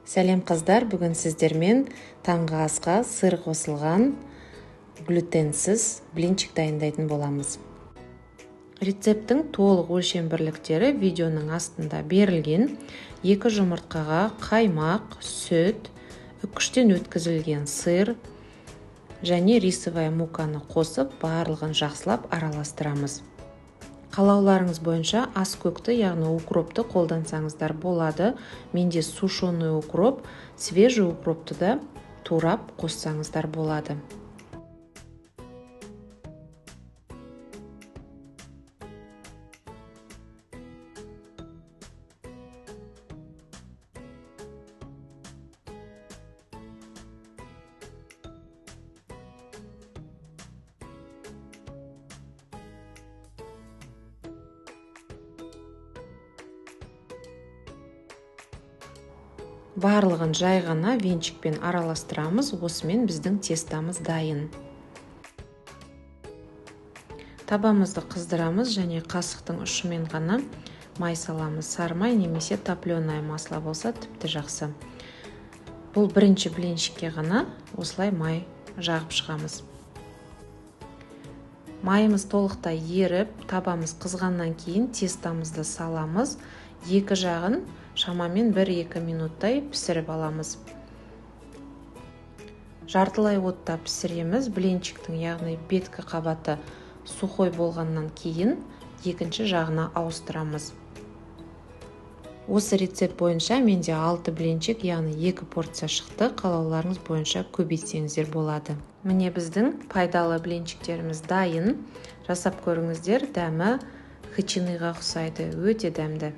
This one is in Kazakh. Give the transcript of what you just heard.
Сәлем, қыздар! Бүгін сіздермен таңғы асқа сыр қосылған глютенсіз блинчик дайындайтын боламыз. Рецепттің толық өлшем бірліктері видеоның астында берілген. 2 жұмыртқаға қаймақ, сүт, үккіштен өткізілген сыр және рисовая муканы қосып, барлығын жақсылап араластырамыз. Қалауларыңыз бойынша аскөкті, яғни укропты қолдансаңыздар болады. Менде сушеный укроп, свежий укропты да турап қоссаңыздар болады. Барлығын жай ғана венчикпен араластырамыз. Осымен біздің тестамыз дайын. Табамызды қыздырамыз және қасықтың ұшымен ғана май саламыз. Сары май немесе топленое масло болса тіпті жақсы. Бұл бірінші блинчикке ғана осылай май жағып шығамыз. Майымыз толықтай еріп, табамыз қызғаннан кейін тестамызды саламыз. Екі жағын шамамен 1-2 минуттай пісіріп аламыз. Жартылай отта пісіреміз. Блинчиктің, яғни беткі қабаты сухой болғаннан кейін екінші жағына ауыстырамыз. Осы рецепт бойынша менде 6 блинчик, яғни 2 порция шықты. Қалауларыңыз бойынша көбейтсеңіздер болады. Міне, біздің пайдалы блинчиктеріміз дайын. Жасап көріңіздер, дәмі хычиныға ұқсайды, өте дәмді.